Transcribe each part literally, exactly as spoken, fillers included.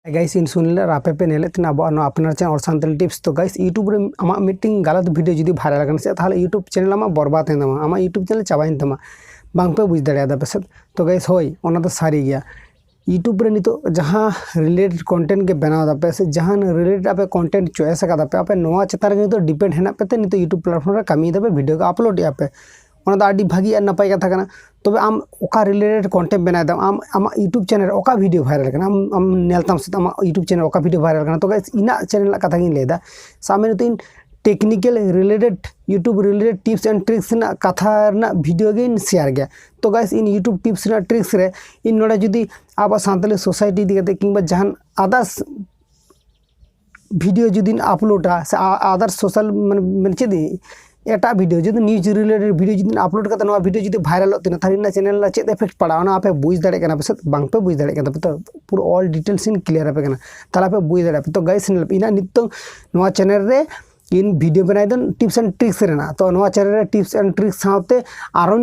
Guys, ᱤᱧ ᱥᱩᱱᱤᱞ ᱟᱨ ᱟᱯᱮ ᱯᱮ ᱧᱮᱞᱮᱫ ᱛᱟᱦᱮᱱᱟ ᱟᱵᱚᱣᱟᱜ ᱱᱚᱣᱟ ᱟᱯᱱᱟᱨ channel ᱚᱞ ᱥᱟᱱᱛᱟᱲᱤ tips᱾ ᱛᱚ guys, YouTube ᱨᱮ ᱟᱢᱟᱜ ᱢᱤᱫᱴᱮᱱ ᱜᱟᱞᱟᱛ video ᱡᱩᱫᱤ viral ᱟᱠᱟᱱᱟ ᱥᱮ, ᱛᱟᱦᱚᱞᱮ YouTube channel ᱟᱢᱟᱜ ᱵᱚᱨᱵᱟᱫ ᱮᱱ ᱛᱟᱢᱟ, ᱟᱢᱟᱜ YouTube channel ᱪᱟᱵᱟᱭᱮᱱ ᱛᱟᱢᱟ, ᱵᱟᱝ ᱯᱮ ᱵᱩᱡᱽ ᱫᱟᱲᱮᱭᱟᱫᱟ ᱯᱮᱥᱮ᱾ ᱛᱚ guys, ᱦᱳᱭ, ᱚᱱᱟ ᱫᱚ ᱥᱟᱹᱨᱤ ᱜᱮᱭᱟ᱾ YouTube ᱨᱮ ᱱᱤᱛᱚᱜ ᱡᱟᱦᱟᱸ related content ᱜᱮ ᱵᱮᱱᱟᱣ ᱫᱟᱯᱮ ᱥᱮ ᱡᱟᱦᱟᱱ related ᱟᱯᱮ content choice ᱟᱠᱟᱫᱟ ᱯᱮ, ᱟᱯᱮ ᱱᱚᱣᱟ ᱪᱮᱛᱟᱱ ᱨᱮᱜᱮ ᱱᱤᱛᱚᱜ depend ᱦᱮᱱᱟᱜ ᱯᱮ ᱛᱮ ᱱᱤᱛᱚᱜ YouTube platform ᱨᱮ ᱠᱟᱹᱢᱤᱭ ᱫᱟᱯᱮ, video ᱠᱚ upload ᱮᱫᱼᱟ ᱯᱮ, ᱚᱱᱟ ᱫᱚ ᱟᱹᱰᱤ ᱵᱷᱟᱹᱜᱤ ᱟᱨ ᱱᱟᱯᱟᱭ ᱠᱟᱛᱷᱟ ᱠᱟᱱᱟ᱾ ᱛᱚᱵᱮ ᱟᱢ ᱚᱠᱟ related content ᱵᱮᱱᱟᱣ ᱫᱟᱢ, ᱟᱢ ᱟᱢᱟᱜ YouTube channel ᱨᱮ ᱚᱠᱟ video viral ᱠᱟᱱᱟ, ᱟᱢ ᱟᱢ ᱧᱮᱞ ᱛᱟᱢ ᱥᱮ ᱟᱢᱟᱜ YouTube channel ᱚᱠᱟ video viral ᱠᱟᱱᱟ᱾ ᱛᱚ guys, ᱤᱧᱟᱹᱜ channel ᱨᱮᱱᱟᱜ ᱠᱟᱛᱷᱟ ᱜᱤᱧ ᱞᱟᱹᱭᱫᱟ, ᱥᱟᱵ ᱢᱮ ᱱᱤᱛᱚᱜ ᱤᱧ technical related, YouTube related tips and tricks ᱨᱮᱱᱟᱜ ᱠᱟᱛᱷᱟ ᱨᱮᱱᱟᱜ video ᱜᱤᱧ share ᱜᱮᱭᱟ᱾ ᱛᱚ guys, ᱤᱧ YouTube tips ᱨᱮᱱᱟᱜ tricks ᱨᱮ ᱤᱧ ᱱᱚᱰᱮ ᱡᱩᱫᱤ ᱟᱵᱚ ᱥᱟᱱᱛᱟᱲᱤ society ᱤᱫᱤ ᱠᱟᱛᱮ ᱠᱤᱝᱵᱟ ᱡᱟᱦᱟᱱ others video ᱡᱩᱫᱤᱧ uploadᱟ ᱥᱮ others social ᱢᱟᱱᱮ ᱢᱟᱱᱮ ᱪᱮᱫ ᱤᱧ ᱮᱴᱟᱜ video ᱡᱩᱫᱤ news related video ᱡᱩᱫᱤᱧ upload ᱠᱟᱛᱮ ᱱᱚᱣᱟ video ᱡᱩᱫᱤ viralᱚᱜ ᱛᱤᱧᱟ, ᱛᱟᱦᱚᱞᱮ ᱤᱧᱟᱹᱜ channel ᱨᱮ ᱪᱮᱫ effect ᱯᱟᱲᱟᱜᱼᱟ, ᱚᱱᱟ ᱟᱯᱮ ᱵᱩᱡᱽ ᱫᱟᱲᱮᱭᱟᱜ ᱠᱟᱱᱟ ᱯᱮ ᱥᱮ ᱵᱟᱝ ᱯᱮ ᱵᱩᱡᱽ ᱫᱟᱲᱮᱭᱟᱜ ᱠᱟᱱ ᱛᱟᱯᱮ? ᱛᱚ ᱯᱩᱨᱟᱹ all details ᱤᱧ clear ᱟᱯᱮ ᱠᱟᱱᱟ, ᱛᱟᱦᱚᱞᱮ ᱟᱯᱮ ᱵᱩᱡᱽ ᱫᱟᱲᱮᱭᱟᱜᱼᱟ ᱯᱮ᱾ ᱛᱚ guys, ᱤᱧᱟᱹᱜ ᱱᱤᱛᱚᱝ ᱱᱚᱣᱟ channel ᱨᱮ ᱤᱧ video ᱵᱮᱱᱟᱣ ᱫᱚ tips and tricks ᱨᱮᱱᱟᱜ᱾ ᱛᱚ ᱱᱚᱣᱟ channel ᱨᱮ tips and tricks ᱥᱟᱶᱛᱮ ᱟᱨᱚ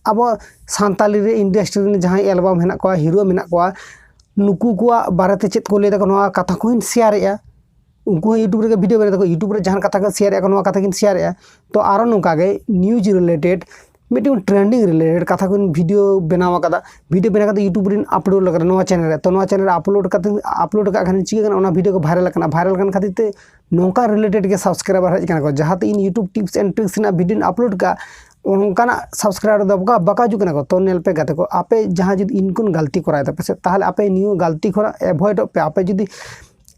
ᱟᱵᱚ ᱥᱟᱱᱛᱟᱞᱤ ᱨᱮ industry ᱨᱮᱱ ᱡᱟᱦᱟᱸᱭ album ᱦᱮᱱᱟᱜ ᱠᱚᱣᱟ, hero ᱢᱮᱱᱟᱜ ᱠᱚᱣᱟ, ᱱᱩᱠᱩ ᱠᱚᱣᱟᱜ ᱵᱟᱨᱮᱛᱮ ᱪᱮᱫ ᱠᱚ ᱞᱟᱹᱭ ᱫᱟᱠᱚ, ᱱᱚᱣᱟ ᱠᱟᱛᱷᱟ ᱠᱚᱦᱚᱸᱧ share ᱮᱫᱼᱟ᱾ ᱩᱱᱠᱩ ᱦᱚᱸ YouTube ᱨᱮᱜᱮ video ᱵᱮᱱᱟᱣ ᱫᱟᱠᱚ, YouTube ᱨᱮ ᱡᱟᱦᱟᱱ ᱠᱟᱛᱷᱟ ᱠᱚ share ᱮᱫᱼᱟ ᱠᱚ, ᱱᱚᱣᱟ ᱠᱟᱛᱷᱟ ᱜᱤᱧ share ᱮᱫᱼᱟ᱾ ᱛᱚ ᱟᱨᱚ ᱱᱚᱝᱠᱟ ᱜᱮ news related, ᱢᱤᱫᱴᱮᱱ trending related ᱠᱟᱛᱷᱟ ᱠᱚᱧ video ᱵᱮᱱᱟᱣ ᱟᱠᱟᱫᱟ, video ᱵᱮᱱᱟᱣ ᱠᱟᱛᱮ YouTube ᱨᱮᱧ upload ᱟᱠᱟᱫᱟ ᱱᱚᱣᱟ channel ᱨᱮ᱾ ᱛᱚ ᱱᱚᱣᱟ channel ᱨᱮ upload ᱠᱟᱛᱮ, upload ᱠᱟᱜ ᱠᱷᱟᱱ ᱪᱤᱠᱟᱹ ᱠᱟᱱᱟ, ᱚᱱᱟ video ᱠᱚ viral ᱟᱠᱟᱱᱟ, viral ᱟᱠᱟᱱ ᱠᱷᱟᱹᱛᱤᱨ ᱛᱮ ᱱᱚᱝᱠᱟ related ᱜᱮ subscriber ᱦᱮᱡ ᱠᱟᱱᱟ ᱠᱚ, ᱡᱟᱦᱟᱸᱛᱮ ᱤᱧ YouTube tips and tricks ᱨᱮᱱᱟᱜ videoᱧ upload ᱠᱟᱜ, ᱚᱱᱠᱟᱱᱟᱜ subscriber ᱫᱚ ᱵᱟᱠᱚ, ᱵᱟᱠᱚ ᱦᱤᱡᱩᱜ ᱠᱟᱱᱟ ᱠᱚ᱾ ᱛᱚ ᱧᱮᱞ ᱯᱮ ᱜᱟᱛᱮ ᱠᱚ, ᱟᱯᱮ ᱡᱟᱦᱟᱸ ᱡᱩᱫᱤ ᱤᱱᱠᱩᱱ ᱜᱟᱹᱞᱛᱤ ᱠᱚᱨᱟᱣ ᱫᱟᱯᱮ ᱥᱮ, ᱛᱟᱦᱚᱞᱮ ᱟᱯᱮ ᱱᱤᱭᱟᱹ ᱜᱟᱹᱞᱛᱤ ᱠᱷᱚᱱᱟᱜ avoidᱚᱜ ᱯᱮ᱾ ᱟᱯᱮ ᱡᱩᱫᱤ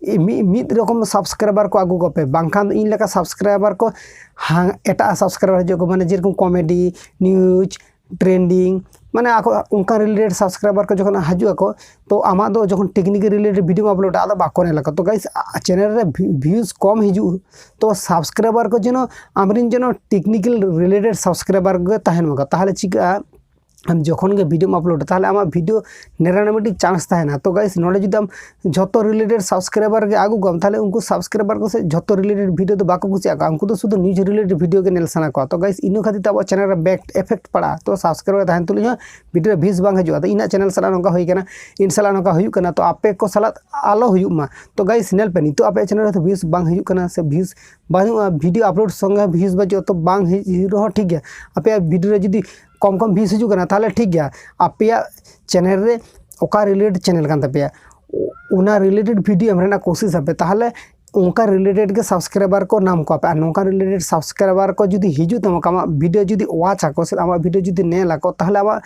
ᱢᱤᱫ, ᱢᱤᱫ ᱨᱚᱠᱚᱢ subscriber ᱠᱚ ᱟᱹᱜᱩ ᱠᱚᱯᱮ, ᱵᱟᱝᱠᱷᱟᱱ ᱫᱚ ᱤᱧ ᱞᱮᱠᱟ subscriber ᱠᱚ ᱦᱟᱝ, ᱮᱴᱟᱜ subscriber ᱦᱤᱡᱩᱜ ᱟᱠᱚ, ᱢᱟᱱᱮ ᱡᱮᱨᱚᱠᱚᱢ comedy, news, trending, ᱢᱟᱱᱮ ᱟᱠᱚ ᱚᱱᱠᱟ related subscriber ᱠᱚ ᱡᱚᱠᱷᱚᱱ ᱦᱤᱡᱩᱜ ᱟᱠᱚ, ᱛᱚ ᱟᱢᱟᱜ ᱫᱚ ᱡᱚᱠᱷᱚᱱ technical related videoᱢ uploadᱟ, ᱟᱫᱚ ᱵᱟᱠᱚ ᱧᱮᱞ ᱟᱠᱚ᱾ ᱛᱚ guys, channel ᱨᱮ views ᱠᱚᱢ ᱦᱤᱡᱩᱜ, ᱛᱚ subscriber ᱠᱚ ᱡᱮᱱᱚ ᱟᱢᱨᱮᱱ ᱡᱮᱱᱚ technical related subscriber ᱜᱮ ᱛᱟᱦᱮᱱ ᱢᱟ᱾ ᱛᱟᱦᱚᱞᱮ ᱪᱤᱠᱟᱹᱜᱼᱟ, ᱟᱢ ᱡᱚᱠᱷᱚᱱ ᱜᱮ ᱵᱷᱤᱰᱤᱭᱳᱢ ᱟᱯᱞᱳᱰᱟ, ᱛᱟᱦᱚᱞᱮ ᱟᱢᱟᱜ ᱵᱷᱤᱰᱤᱭᱳ ᱧᱮᱞ ᱨᱮᱱᱟᱜ ᱢᱤᱫᱴᱤᱡ ᱪᱟᱱᱥ ᱛᱟᱦᱮᱱᱟ᱾ ᱛᱚ ᱜᱟᱭᱤᱥ, ᱱᱚᱰᱮ ᱡᱩᱫᱤ ᱟᱢ ᱡᱷᱚᱛᱚ ᱨᱤᱞᱮᱴᱮᱰ ᱥᱟᱵᱥᱠᱨᱟᱭᱵᱟᱨ ᱜᱮ ᱟᱹᱜᱩ ᱠᱚᱣᱟᱢ, ᱛᱟᱦᱚᱞᱮ ᱩᱱᱠᱩ ᱥᱟᱵᱥᱠᱨᱟᱭᱵᱟᱨ ᱠᱚ ᱥᱮ ᱡᱷᱚᱛᱚ ᱨᱤᱞᱮᱴᱮᱰ ᱵᱷᱤᱰᱤᱭᱳ ᱫᱚ ᱵᱟᱠᱚ ᱠᱩᱥᱤᱭᱟᱜᱼᱟ, ᱩᱱᱠᱩ ᱫᱚ ᱱᱤᱭᱩᱡᱽ ᱨᱤᱞᱮᱴᱮᱰ ᱵᱷᱤᱰᱤᱭᱳ ᱜᱮ ᱧᱮᱞ ᱥᱟᱱᱟ ᱠᱚᱣᱟ᱾ ᱛᱚ ᱜᱟᱭᱤᱥ, ᱤᱱᱟᱹ ᱠᱷᱟᱹᱛᱤᱨ ᱛᱮ ᱟᱵᱚ ᱪᱮᱱᱮᱞ ᱨᱮ ᱵᱮᱰ ᱮᱯᱷᱮᱠᱴ ᱯᱟᱲᱟᱜᱼᱟ᱾ ᱛᱚ ᱥᱟᱵᱥᱠᱨᱟᱭᱵᱟᱨ ᱛᱟᱦᱮᱱ ᱛᱩᱞᱩᱡ ᱦᱚᱸ ᱵᱷᱤᱰᱤᱭᱳ ᱨᱮ ᱵᱷᱤᱭᱩᱡᱽ ᱵᱟᱝ ᱦᱤᱡᱩᱜᱼᱟ᱾ ᱛᱚ ᱤᱧᱟᱹᱜ ᱪᱮᱱᱮᱞ ᱥᱟᱞᱟᱜ ᱱᱚᱝᱠᱟ ᱦᱩᱭ ᱠᱟᱱᱟ, ᱤᱧ ᱥᱟᱞᱟᱜ ᱱᱚᱝᱠᱟ ᱦᱩᱭᱩᱜ ᱠᱟᱱᱟ, ᱛᱚ ᱟᱯᱮ ᱠᱚ ᱥᱟᱞᱟᱜ ᱟᱞᱚ ᱦᱩᱭᱩᱜ ᱢᱟ᱾ ᱛᱚ ᱜᱟᱭᱤᱥ, ᱧᱮᱞ ᱯᱮ, ᱱᱤᱛᱚᱜ ᱟᱯᱮᱭᱟᱜ ᱪᱮᱱᱮᱞ ᱨᱮ ᱦᱚᱭᱛᱳ ᱵᱷᱤᱭᱩᱡᱽ ᱵᱟᱝ ᱦᱤᱡᱩᱜ ᱠᱟᱱᱟ ᱥᱮ ᱵᱷᱤᱭᱩᱡᱽ ᱵᱟᱹᱱᱩᱜᱼᱟ, ᱵᱷᱤᱰᱤᱭᱳ ᱟᱯᱞᱳᱰ ᱥᱚᱸᱜᱮ ᱵᱷᱤᱭᱩᱡᱽ ᱵᱟᱹᱪᱩᱜᱼᱟ, ᱛᱚ ᱵᱟᱝ ᱦᱮᱡ ᱨᱮᱦᱚᱸ ᱴᱷᱤᱠ ᱜᱮᱭᱟ, ᱟᱯᱮᱭᱟᱜ ᱵᱷᱤᱰᱤᱭᱳ ᱨᱮ ᱡᱩᱫᱤ ᱠᱚᱢ ᱠᱚᱢ ᱵᱷᱤᱭᱩᱡᱽ ᱦᱤᱡᱩᱜ ᱠᱟᱱᱟ, ᱛᱟᱦᱚᱞᱮ ᱴᱷᱤᱠ ᱜᱮᱭᱟ, ᱟᱯᱮᱭᱟᱜ ᱪᱮᱱᱮᱞ ᱨᱮ ᱚᱠᱟ ᱨᱤᱞᱮᱴᱮᱰ ᱪᱮᱱᱮᱞ ᱠᱟᱱ ᱛᱟᱯᱮᱭᱟ, ᱚᱱᱟ ᱨᱤᱞᱮᱴᱮᱰ ᱵᱷᱤᱰᱤᱭᱳ ᱮᱢ ᱨᱮᱱᱟᱜ ᱠᱳᱥᱤᱥ ᱟᱯᱮ, ᱛᱟᱦᱚᱞᱮ ᱚᱱᱠᱟ ᱨᱤᱞᱮᱴᱮᱰ ᱜᱮ ᱥᱟᱵᱥᱠᱨᱟᱭᱵᱟᱨ ᱠᱚ ᱧᱟᱢ ᱠᱚᱣᱟ ᱯᱮ᱾ ᱟᱨ ᱱᱚᱝᱠᱟ ᱨᱤᱞᱮᱴᱮᱰ ᱥᱟᱵᱥᱠᱨᱟᱭᱵᱟᱨ ᱠᱚ ᱡᱩᱫᱤ ᱦᱤᱡᱩᱜ ᱛᱟᱢᱟ, ᱟᱢᱟᱜ ᱵᱷᱤᱰᱤᱭᱳ ᱡᱩᱫᱤ ᱣᱟᱪ ᱟᱠᱚ ᱥᱮ ᱟᱢᱟᱜ ᱵᱷᱤᱰᱤᱭᱳ ᱡᱩᱫᱤ ᱧᱮᱞ ᱟᱠᱚ, ᱛᱟᱦᱚᱞᱮ ᱟᱢᱟᱜ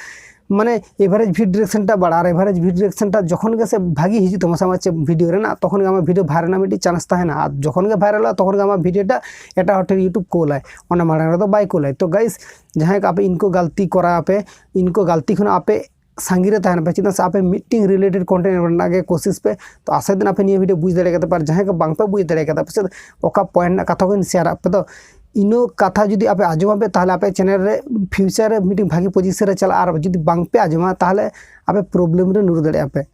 ᱢᱟᱱᱮ ᱮᱵᱷᱟᱨᱮᱡᱽ ᱵᱷᱤᱭᱩ ᱰᱤᱨᱮᱠᱥᱚᱱ ᱴᱟ ᱵᱟᱲᱟᱜᱼᱟ᱾ ᱟᱨ ᱮᱵᱷᱟᱨᱮᱡᱽ ᱵᱷᱤᱭᱩ ᱰᱤᱨᱮᱠᱥᱚᱱ ᱴᱟ ᱡᱚᱠᱷᱚᱱ ᱜᱮ ᱥᱮ ᱵᱷᱟᱜᱤ ᱦᱤᱡᱩᱜ ᱛᱟᱢᱟ ᱥᱮ ᱟᱢᱟᱜ ᱪᱮ ᱵᱷᱤᱰᱤᱭᱳ ᱨᱮᱱᱟᱜ, ᱛᱚᱠᱷᱚᱱ ᱜᱮ ᱟᱢᱟᱜ ᱵᱷᱤᱰᱤᱭᱳ ᱵᱷᱟᱭᱨᱟᱞ ᱨᱮᱱᱟᱜ ᱢᱤᱫᱴᱤᱡ ᱪᱟᱱᱥ ᱛᱟᱦᱮᱱᱟ᱾ ᱟᱨ ᱡᱚᱠᱷᱚᱱ ᱜᱮ ᱵᱷᱟᱭᱨᱟᱞᱚᱜᱼᱟ, ᱛᱚᱠᱷᱚᱱ ᱜᱮ ᱟᱢᱟᱜ ᱵᱷᱤᱰᱤᱭᱳ ᱴᱟ ᱮᱴᱟᱜ ᱦᱚᱲ ᱴᱷᱮᱱ ᱤᱭᱩᱴᱩᱵᱽ ᱠᱳᱞᱟᱭ, ᱚᱱᱟ ᱢᱟᱲᱟᱝ ᱨᱮᱫᱚ ᱵᱟᱭ ᱠᱳᱞᱟᱭ᱾ ᱛᱚ ᱜᱟᱭᱤᱥ, ᱡᱟᱦᱟᱸᱭ ᱠᱚ ᱟᱯᱮ ᱤᱱᱠᱩ ᱜᱟᱞᱛᱤ ᱠᱚᱨᱟᱣ ᱟᱯᱮ, ᱤᱱᱠᱩ ᱜᱟᱞᱛᱤ ᱠᱷᱚᱱᱟᱜ ᱟᱯᱮ ᱥᱟᱺᱜᱤᱧ ᱨᱮ ᱛᱟᱦᱮᱱ ᱯᱮ, ᱪᱮᱫᱟᱜ ᱥᱮ ᱟᱯᱮ ᱢᱤᱫᱴᱤᱝ ᱨᱤᱞᱮᱴᱮᱰ ᱠᱚᱱᱴᱮᱱᱴ ᱨᱮᱱᱟᱜ ᱜᱮ ᱠᱳᱥᱤᱥ ᱯᱮ᱾ ᱛᱚ ᱟᱥᱟ ᱫᱤᱱ ᱟᱯᱮ ᱱᱤᱭᱟᱹ ᱵᱷᱤᱰᱤᱭᱳ ᱵᱩᱡᱽ ᱫᱟᱲᱮ ᱠᱟᱫᱟ ᱯᱮ, ᱟᱨ ᱡᱟᱦᱟᱸᱭ ᱠᱚ ᱵᱟᱝ ᱯᱮ ᱵᱩᱡᱽ ᱫᱟᱲᱮ ᱠᱟᱫᱟ ᱯᱮ ᱥᱮ, ᱚᱠᱟ ᱯᱚᱭᱮᱱᱴ ᱨᱮᱱᱟᱜ ᱠᱟᱛᱷᱟ ᱠᱚᱧ ᱥᱮᱭᱟᱨ ᱟᱫ ᱯᱮ ᱫᱚ, ᱤᱱᱟᱹ ᱠᱟᱛᱷᱟ ᱡᱩᱫᱤ ᱟᱯᱮ ᱟᱸᱡᱚᱢ ᱟᱯᱮ, ᱛᱟᱦᱚᱞᱮ ᱟᱯᱮ ᱪᱮᱱᱮᱞ ᱨᱮ ᱯᱷᱤᱭᱩᱪᱟᱨ ᱨᱮ ᱢᱤᱫᱴᱤᱝ ᱵᱷᱟᱜᱤ ᱯᱚᱡᱤᱥᱚᱱ ᱨᱮ ᱪᱟᱞᱟᱜᱼᱟ᱾ ᱟᱨ ᱡᱩᱫᱤ ᱵᱟᱝ ᱯᱮ ᱟᱸᱡᱚᱢᱟ, ᱛᱟᱦᱚᱞᱮ ᱟᱯᱮ ᱯᱨᱚᱵᱞᱮᱢ ᱨᱮ ᱧᱩᱨ ᱫᱟᱲᱮᱭᱟᱜᱼᱟ ᱯᱮ᱾